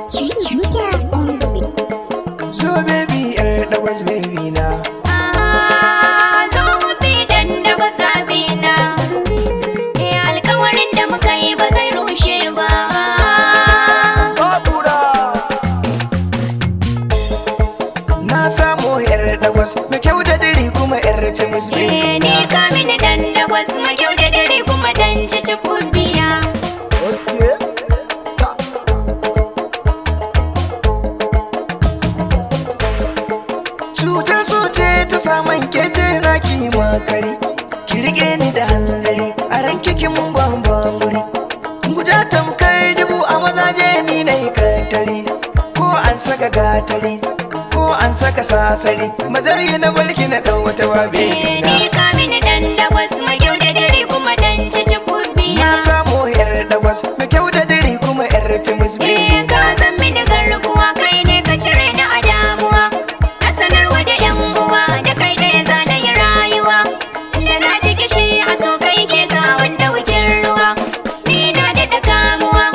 So baby, that was baby na. Zo mu bi dan da basabina. Alkawarin da muka yi ba zai rushe ba. Na samu yar dagwas mai kyau da dare kuma yar cimus baby Ni na. ka mini dan dagwas mai kyau da dare kuma dan cici biya. Okay. Cutar so ce ta saman kece zaki makari. Ki rike ni da hanzari a ranki kin mun bambam guri. Guda tamkar dubu a mazaje ni na yi katari. Ko an saka gatari ko an saka sasari. Mazari na mulki na ɗau wata wa baby na. Ni ka mini dan dagwas mai kyau da dare kuma dan cici biya. Na samu yar dagwas mai kyau da dare kuma yar cimus baby Ka na. zan mini garkuwa kai ne ka cire ni a damuwa. Na sanarwa da yan uwa da kai ɗaya za na yi rayuwa. Da na ji kishi a so kai ke ga wanda wukin ruwa. Ni na daɗa kamuwa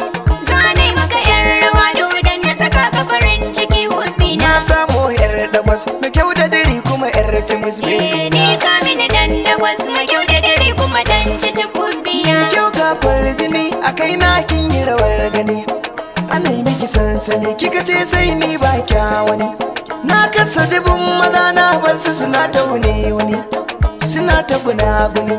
za na yi maka yan rawa dodon na saka ka farin ciki hubbi Na na. samu yar dagwas mai kyau da dare kuma yar cimus baby Ni na. ka mini dan dagwas mai kyau da dare kuma dan cici hubbi na. Kyau ga kwarjini a kai na kin yi rawar gani. Ana yi miki sansani kika ce sai ni ba kyawani. Na kasa dubun maza na bar su suna ta wuni wuni. Suna ta gunaguni.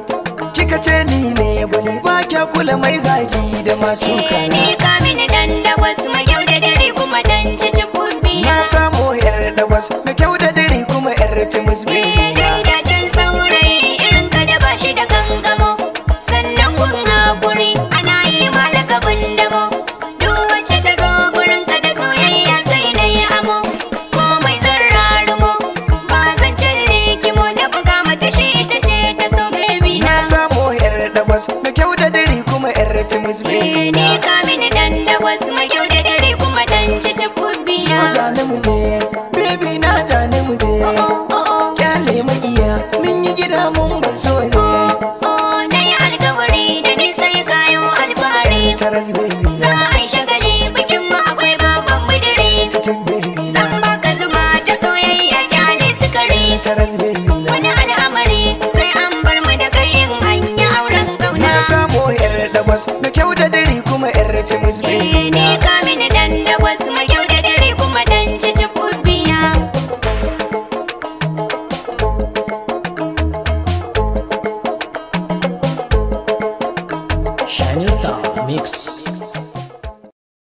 Kika ce ni ne gwani ba kya kula mai zagi da masu kana. Ni ka mini dan dagwas mai kyau da dare kuma dan cici hubbi Na na. samu yar dagwas mai kyau da dare kuma yar cimus baby na. Dacen saurayi irin ka da bashi da gangamo. Sannan gun haƙuri ana yi malakabin damo. Duk wacce ta zo gurin ka da soyayya sai na yi amo. Komai zan rarumo ba zan cille kimo na buga mata shi ita ce ta so baby Na na. samu yar dagwas mai kyau da dare kuma yar cimus baby Ni na. ka mini dan dagwas mai kyau da dare kuma dan cici So na. jani mu je, baby na jani mu je. Oh, oh, Kyale maƙiya, mun yi gida mun bar soje. Oh, na yi alkawari da ni sai kayo alfahari. Taras baby Za na. a yi shagali.